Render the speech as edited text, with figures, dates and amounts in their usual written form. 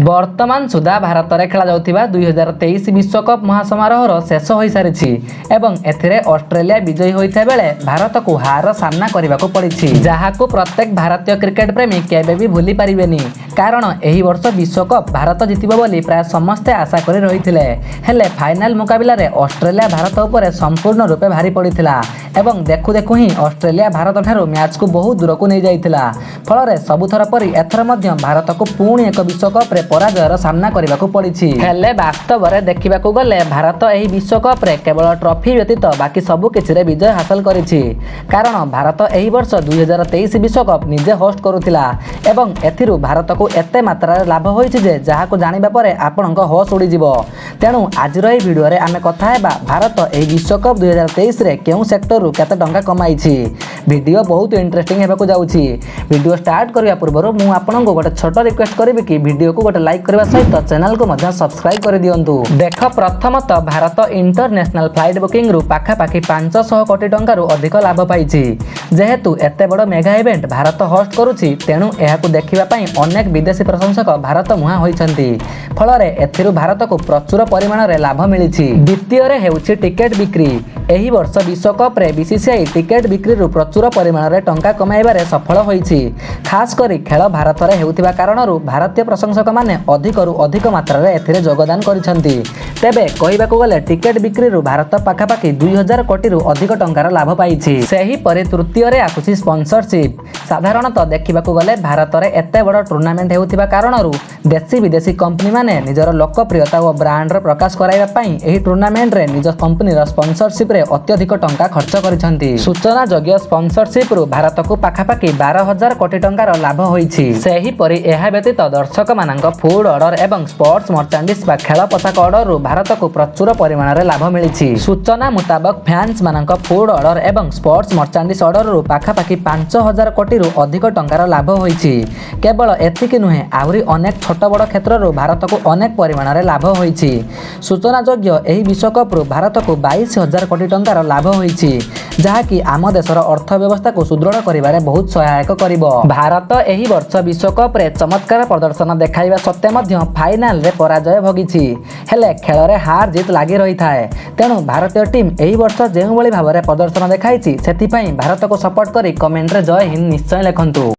ବର୍ତ୍ତମାନ ସୁଦ୍ଧା ଭାରତରେ ଖେଳାଯାଉଥିବା 2023 ବିଶ୍ୱକପ୍ ମହାସମାରୋହର ଶେଷ ହୋଇସାରିଛି ଏବଂ ଏଥିରେ ଅଷ୍ଟ୍ରେଲିଆ ବିଜୟୀ ହୋଇଥିବା ବେଳେ ଭାରତକୁ ହାରର ସାମ୍ନା କରିବାକୁ ପଡ଼ିଛି, ଯାହାକୁ ପ୍ରତ୍ୟେକ ଭାରତୀୟ କ୍ରିକେଟ ପ୍ରେମୀ କେବେ ବି ଭୁଲି ପାରିବେନି। କାରଣ ଏହି ବର୍ଷ ବିଶ୍ୱକପ୍ ଭାରତ ଜିତିବ ବୋଲି ପ୍ରାୟ ସମସ୍ତେ ଆଶା କରି ରହିଥିଲେ। ହେଲେ ଫାଇନାଲ ମୁକାବିଲାରେ ଅଷ୍ଟ୍ରେଲିଆ ଭାରତ ଉପରେ ସମ୍ପୂର୍ଣ୍ଣ ରୂପେ ଭାରି ପଡ଼ିଥିଲା ଏବଂ ଦେଖୁ ଦେଖୁ ହିଁ ଅଷ୍ଟ୍ରେଲିଆ ଭାରତଠାରୁ ମ୍ୟାଚ୍କୁ ବହୁ ଦୂରକୁ ନେଇଯାଇଥିଲା। ଫଳରେ ସବୁଥର ପରି ଏଥର ମଧ୍ୟ ଭାରତକୁ ପୁଣି ଏକ ବିଶ୍ୱକପ୍ରେ ପରାଜୟର ସାମ୍ନା କରିବାକୁ ପଡ଼ିଛି। ହେଲେ ବାସ୍ତବରେ ଦେଖିବାକୁ ଗଲେ ଭାରତ ଏହି ବିଶ୍ୱକପ୍ରେ କେବଳ ଟ୍ରଫି ବ୍ୟତୀତ ବାକି ସବୁ କିଛିରେ ବିଜୟ ହାସଲ କରିଛି। କାରଣ ଭାରତ ଏହି ବର୍ଷ 2023 ବିଶ୍ୱକପ୍ ନିଜେ ହୋଷ୍ଟ କରୁଥିଲା ଏବଂ ଏଥିରୁ ଭାରତକୁ ଏତେ ମାତ୍ରାରେ ଲାଭ ହୋଇଛି ଯେ ଯାହାକୁ ଜାଣିବା ପରେ ଆପଣଙ୍କ ହୋସ୍ ଉଡ଼ିଯିବ। ତେଣୁ ଆଜିର ଏହି ଭିଡ଼ିଓରେ ଆମେ କଥା ହେବା ଭାରତ ଏହି ବିଶ୍ୱକପ୍ 2023ରେ କେଉଁ ସେକ୍ଟରରୁ କେତେ ଟଙ୍କା କମାଇଛି। ଭିଡ଼ିଓ ବହୁତ ଇଣ୍ଟରେଷ୍ଟିଂ ହେବାକୁ ଯାଉଛି। ଭିଡ଼ିଓ ଷ୍ଟାର୍ଟ କରିବା ପୂର୍ବରୁ ମୁଁ ଆପଣଙ୍କୁ ଗୋଟେ ଛୋଟ ରିକ୍ୱେଷ୍ଟ କରିବି କି ଭିଡ଼ିଓକୁ ଗୋଟେ ଲାଇକ୍ କରିବା ସହିତ ଚ୍ୟାନେଲକୁ ମଧ୍ୟ ସବସ୍କ୍ରାଇବ୍ କରିଦିଅନ୍ତୁ। ଦେଖ, ପ୍ରଥମତଃ ଭାରତ ଇଣ୍ଟରନ୍ୟାସନାଲ ଫ୍ଲାଇଟ୍ ବୁକିଂରୁ ପାଖାପାଖି 500 କୋଟି ଟଙ୍କାରୁ ଅଧିକ ଲାଭ ପାଇଛି। ଯେହେତୁ ଏତେ ବଡ଼ ମେଗା ଇଭେଣ୍ଟ ଭାରତ ହୋଷ୍ଟ କରୁଛି, ତେଣୁ ଏହାକୁ ଦେଖିବା ପାଇଁ ଅନେକ ବିଦେଶୀ ପ୍ରଶଂସକ ଭାରତ ମୁହାଁ ହୋଇଛନ୍ତି। ଫଳରେ ଏଥିରୁ ଭାରତକୁ ପ୍ରଚୁର ପରିମାଣରେ ଲାଭ ମିଳିଛି। ଦ୍ୱିତୀୟରେ ହେଉଛି ଟିକେଟ୍ ବିକ୍ରି। ଏହି ବର୍ଷ ବିଶ୍ୱକପ୍ରେ ବିସିସିଆଇ ଟିକେଟ୍ ବିକ୍ରିରୁ ପ୍ରଚୁର ପରିମାଣରେ ଟଙ୍କା କମାଇବାରେ ସଫଳ ହୋଇଛି। ଖାସ୍ କରି ଖେଳ ଭାରତରେ ହେଉଥିବା କାରଣରୁ ଭାରତୀୟ ପ୍ରଶଂସକମାନେ ଅଧିକରୁ ଅଧିକ ମାତ୍ରାରେ ଏଥିରେ ଯୋଗଦାନ କରିଛନ୍ତି। ତେବେ କହିବାକୁ ଗଲେ ଟିକେଟ୍ ବିକ୍ରିରୁ ଭାରତ ପାଖାପାଖି 2000 କୋଟିରୁ ଅଧିକ ଟଙ୍କାର ଲାଭ ପାଇଛି। ସେହିପରି ତୃତୀୟରେ ଆସୁଛି ସ୍ପନ୍ସରସିପ୍। ସାଧାରଣତଃ ଦେଖିବାକୁ ଗଲେ ଭାରତରେ ଏତେ ବଡ଼ ଟୁର୍ଣ୍ଣାମେଣ୍ଟ ହେଉଥିବା କାରଣରୁ ଦେଶୀ ବିଦେଶୀ କମ୍ପାନୀମାନେ ନିଜର ଲୋକପ୍ରିୟତା ଓ ବ୍ରାଣ୍ଡର ପ୍ରକାଶ କରାଇବା ପାଇଁ ଏହି ଟୁର୍ଣ୍ଣାମେଣ୍ଟରେ ନିଜ କମ୍ପାନୀର ସ୍ପନ୍ସରସିପ୍ରେ ଅତ୍ୟଧିକ ଟଙ୍କା ଖର୍ଚ୍ଚ କରିଛନ୍ତି। ସୂଚନାଯୋଗ୍ୟ, ସ୍ପନ୍ସରସିପ୍ରୁ ଭାରତକୁ ପାଖାପାଖି 12,000 କୋଟି ଟଙ୍କାର ଲାଭ ହୋଇଛି। ସେହିପରି ଏହା ବ୍ୟତୀତ ଦର୍ଶକମାନଙ୍କ ଫୁଡ୍ ଅର୍ଡର ଏବଂ ସ୍ପୋର୍ଟସ ମର୍ଚାଣ୍ଡିସ୍ ବା ଖେଳ ପୋଷାକ ଅର୍ଡରରୁ ଭାରତକୁ ପ୍ରଚୁର ପରିମାଣରେ ଲାଭ ମିଳିଛି। ସୂଚନା ମୁତାବକ, ଫ୍ୟାନ୍ସମାନଙ୍କ ଫୁଡ୍ ଅର୍ଡର ଏବଂ ସ୍ପୋର୍ଟସ ମର୍ଚାଣ୍ଡିସ୍ ଅର୍ଡରରୁ ପାଖାପାଖି 5000 କୋଟିରୁ ଅଧିକ ଟଙ୍କାର ଲାଭ ହୋଇଛି। କେବଳ ଏତିକି ନୁହେଁ, ଆହୁରି ଅନେକ ଛୋଟ ବଡ଼ କ୍ଷେତ୍ରରୁ ଭାରତକୁ ଅନେକ ପରିମାଣରେ ଲାଭ ହୋଇଛି। ସୂଚନାଯୋଗ୍ୟ, ଏହି ବିଶ୍ୱକପ୍ରୁ ଭାରତକୁ 22,000 କୋଟି ଟଙ୍କାର ଲାଭ ହୋଇଛି, ଯାହାକି ଆମ ଦେଶର ଅର୍ଥ ବ୍ୟବସ୍ଥାକୁ ସୁଦୃଢ଼ କରିବାରେ ବହୁତ ସହାୟକ କରିବ। ଭାରତ ଏହି ବର୍ଷ ବିଶ୍ୱକପ୍ରେ ଚମତ୍କାର ପ୍ରଦର୍ଶନ ଦେଖାଇବା ସତ୍ତ୍ୱେ ମଧ୍ୟ ଫାଇନାଲରେ ପରାଜୟ ଭୋଗିଛି। ହେଲେ ଖେଳରେ ହାର ଜିତ୍ ଲାଗି ରହିଥାଏ। ତେଣୁ ଭାରତୀୟ ଟିମ୍ ଏହି ବର୍ଷ ଯେଉଁଭଳି ଭାବରେ ପ୍ରଦର୍ଶନ ଦେଖାଇଛି, ସେଥିପାଇଁ ଭାରତକୁ ସପୋର୍ଟ କରି କମେଣ୍ଟରେ ଜୟ ହିନ୍ଦ ନିଶ୍ଚୟ ଲେଖନ୍ତୁ।